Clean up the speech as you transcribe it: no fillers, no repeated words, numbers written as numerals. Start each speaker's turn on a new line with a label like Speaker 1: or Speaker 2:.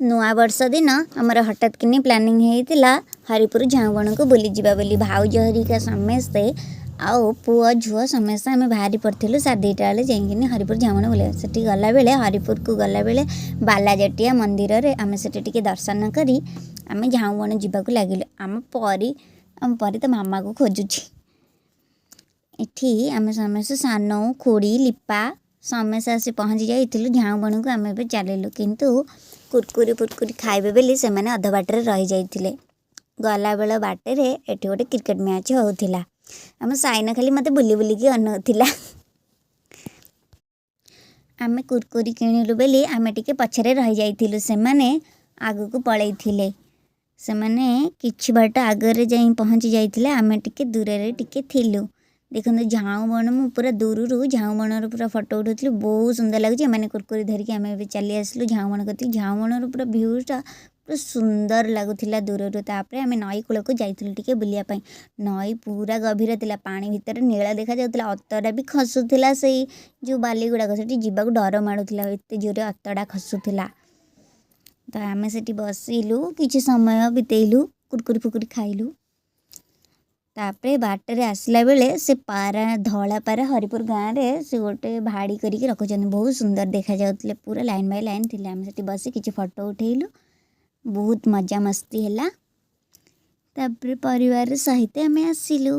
Speaker 1: ନୂଆବର୍ଷ ଦିନ ଆମର ହଠାତ୍ କିନି ପ୍ଲାନିଂ ହେଇଥିଲା ହରିପୁର ଝାଉଁବଣକୁ ବୁଲିଯିବା ବୋଲି। ଭାଉଜ ହେରିକା ସମସ୍ତେ ଆଉ ପୁଅ ଝିଅ ସମସ୍ତେ ଆମେ ବାହାରି ପଡ଼ିଥିଲୁ 2:30 ବେଳେ ଯାଇକିନି ହରିପୁର ଝାଉଁବଣ ବୁଲିବା। ସେଠି ଗଲାବେଳେ, ହରିପୁରକୁ ଗଲାବେଳେ ବାଲାଜଟିଆ ମନ୍ଦିରରେ ଆମେ ସେଠି ଟିକେ ଦର୍ଶନ କରି ଆମେ ଝାଉଁବଣ ଯିବାକୁ ଲାଗିଲୁ। ଆମ ପରି ତ ମାମାକୁ ଖୋଜୁଛି। ଏଠି ଆମେ ସମସ୍ତେ, ସାନଉ, ଖୁଡ଼ି, ଲିପା ସମସ୍ତେ ଆସି ପହଞ୍ଚି ଯାଇଥିଲୁ ଝାଉଁବଣକୁ। ଆମେ ଏବେ ଚାଲିଲୁ, କିନ୍ତୁ କୁରକୁରି ଫୁରକୁରି ଖାଇବେ ବୋଲି ସେମାନେ ଅଧ ବାଟରେ ରହିଯାଇଥିଲେ। ଗଲାବେଳ ବାଟରେ ଏଠି ଗୋଟେ କ୍ରିକେଟ୍ ମ୍ୟାଚ୍ ହେଉଥିଲା। ଆମ ସାଇନା ଖାଲି ମୋତେ ବୁଲି ବୁଲିକି ଅନଉଥିଲା। ଆମେ କୁରକୁରି କିଣିଲୁ ବୋଲି ଆମେ ଟିକେ ପଛରେ ରହିଯାଇଥିଲୁ, ସେମାନେ ଆଗକୁ ପଳେଇଥିଲେ। ସେମାନେ କିଛି ବାଟ ଆଗରେ ଯାଇ ପହଞ୍ଚି ଯାଇଥିଲେ, ଆମେ ଟିକେ ଦୂରରେ ଟିକେ ଥିଲୁ। ଦେଖନ୍ତୁ ଝାଉଁ ବଣ, ମୁଁ ପୁରା ଦୂରରୁ ଝାଉଁ ବଣର ପୁରା ଫଟୋ ଉଠାଉଥିଲି। ବହୁତ ସୁନ୍ଦର ଲାଗୁଛି। ଏମାନେ କୁରକୁରି ଧରିକି ଆମେ ଏବେ ଚାଲି ଆସିଲୁ ଝାଉଁ ବଣ କତିକି। ଝାଉଁ ବଣର ପୁରା ଭ୍ୟୁଟା ପୁରା ସୁନ୍ଦର ଲାଗୁଥିଲା ଦୂରରୁ। ତାପରେ ଆମେ ନଈ କୂଳକୁ ଯାଇଥିଲୁ ଟିକେ ବୁଲିବା ପାଇଁ। ନଈ ପୁରା ଗଭୀର ଥିଲା, ପାଣି ଭିତରେ ନୀଳ ଦେଖାଯାଉଥିଲା, ଅତଡ଼ା ବି ଖସୁଥିଲା। ସେଇ ଯେଉଁ ବାଲି ଗୁଡ଼ାକ, ସେଠି ଯିବାକୁ ଡର ମାଡ଼ୁଥିଲା, ଏତେ ଜୋରେ ଅତଡ଼ା ଖସୁଥିଲା। ତ ଆମେ ସେଠି ବସିଲୁ, କିଛି ସମୟ ବିତେଇଲୁ, କୁରକୁରି ଫୁରକୁରି ଖାଇଲୁ। ତାପରେ ବାଟରେ ଆସିଲା ବେଳେ ସେ ପାରା, ଧଳା ପାରା, ହରିପୁର ଗାଁରେ ସେ ଗୋଟେ ଭାଡ଼ି କରିକି ରଖୁଛନ୍ତି। ବହୁତ ସୁନ୍ଦର ଦେଖାଯାଉଥିଲେ, ପୁରା ଲାଇନ୍ ବାଇ ଲାଇନ୍ ଥିଲେ। ଆମେ ସେଠି ବସି କିଛି ଫଟୋ ଉଠେଇଲୁ, ବହୁତ ମଜାମସ୍ତି ହେଲା। ତାପରେ ପରିବାର ସହିତ ଆମେ ଆସିଲୁ।